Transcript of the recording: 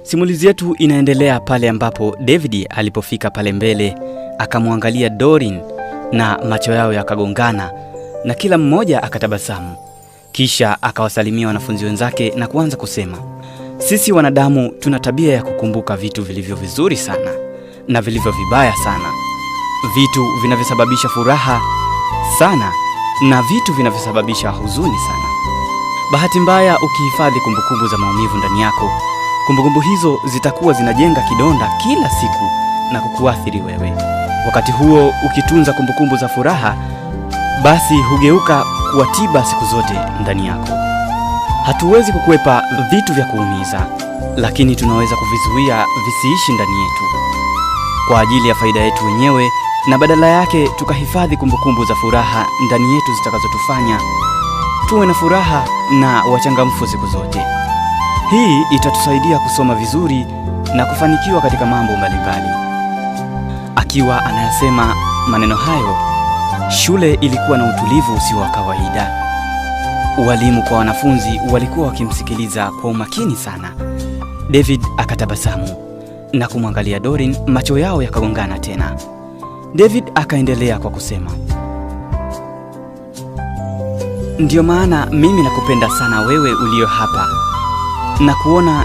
Simulizi yetu inaendelea pale ambapo David alipofika pale mbele akamwangalia Doreen na macho yao yakagongana na kila mmoja akatabasamu. Kisha akawasalimia wanafunzi wenzake na kuanza kusema, sisi wanadamu tuna tabia ya kukumbuka vitu vilivyo vizuri sana na vilivyo vibaya sana, vitu vinavyosababisha furaha sana na vitu vinavyosababisha huzuni sana. Bahati mbaya, ukihifadhi kumbukumbu za maumivu ndani yako, kumbukumbu hizo zitakuwa zinajenga kidonda kila siku na kukuathiri wewe. Wakati huo ukitunza kumbukumbu za furaha, basi hugeuka kuwa tiba siku zote ndani yako. Hatuwezi kukwepa vitu vya kuumiza, lakini tunaweza kuvizuia visiishi ndani yetu kwa ajili ya faida yetu wenyewe, na badala yake tukahifadhi kumbukumbu za furaha ndani yetu zitakazotufanya tuwe na furaha na wachangamfu siku zote. Hii itatusaidia kusoma vizuri na kufanikiwa katika mambo mbalimbali. Akiwa anayasema maneno hayo, shule ilikuwa na utulivu usio wa kawaida. Walimu kwa wanafunzi walikuwa wakimsikiliza kwa umakini sana. David akatabasamu na kumwangalia Doreen, macho yao yakagongana tena. David akaendelea kwa kusema, ndiyo maana mimi nakupenda sana wewe ulio hapa na kuona